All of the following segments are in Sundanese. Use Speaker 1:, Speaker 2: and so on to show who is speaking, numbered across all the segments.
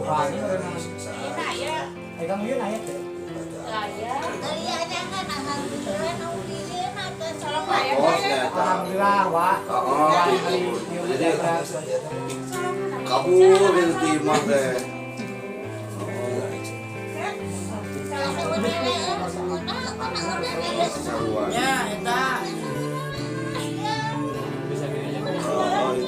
Speaker 1: Wah, ini eh, kamu yun aya teh.
Speaker 2: Kos eta.
Speaker 1: Alhamdulillah, Wak.
Speaker 2: Oh, gitu. Jadi kabur gitu ti imah teh. Sarua.
Speaker 3: Ya, eta.
Speaker 2: Oh, itu.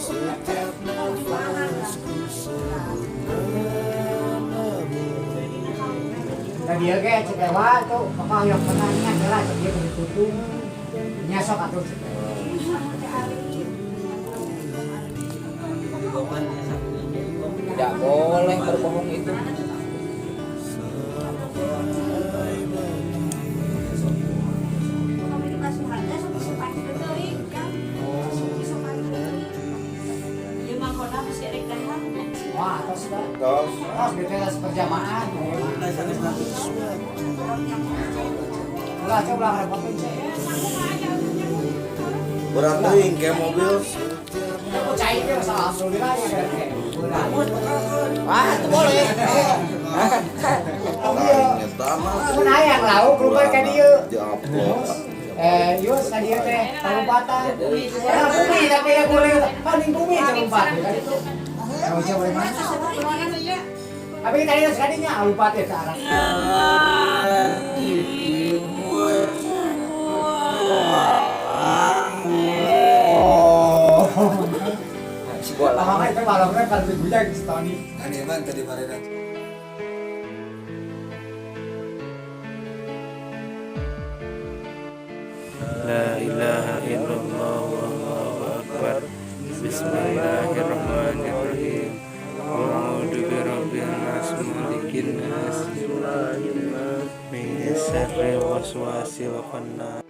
Speaker 4: Setiap nafasku sebut namamu.
Speaker 1: Nah, dia ge cek ewa tuh, pokok yang pernah lah cek dia ditutup. Nya sok atuh cek ewa.
Speaker 3: Tidak boleh berbohong itu.
Speaker 4: Sampai mati.
Speaker 1: Wah, atos dah.
Speaker 2: Tos.
Speaker 1: Atos gitu berjamaah. Ulah coba ulah repotin cek.
Speaker 2: Berat teuing kayak mobil.
Speaker 1: Aku cai ge masalah alhamdulillah ya ge.
Speaker 3: Wah, itu boleh.
Speaker 2: Aing eta mah.
Speaker 1: Mun hayang lauk lupa ka dieu.
Speaker 2: Diupload.
Speaker 1: Eh, yus ka dieu teh kabupaten. Ya bumi tapi ya boleh paling bumi cek lompat kan itu. Kalau coba boleh mana? Tapi tadi sekalinya lompat ya ke arah. Oh.
Speaker 3: Sebuah
Speaker 1: Lama itu malamnya kalau bujang si Tony.
Speaker 5: Kan emang tadi marina.
Speaker 4: La ilaha illallah wallahu akbar. Bismillahirrahmanirrahim. A'udzu birabbin nas, malikin nas, min syarril waswasil khannas.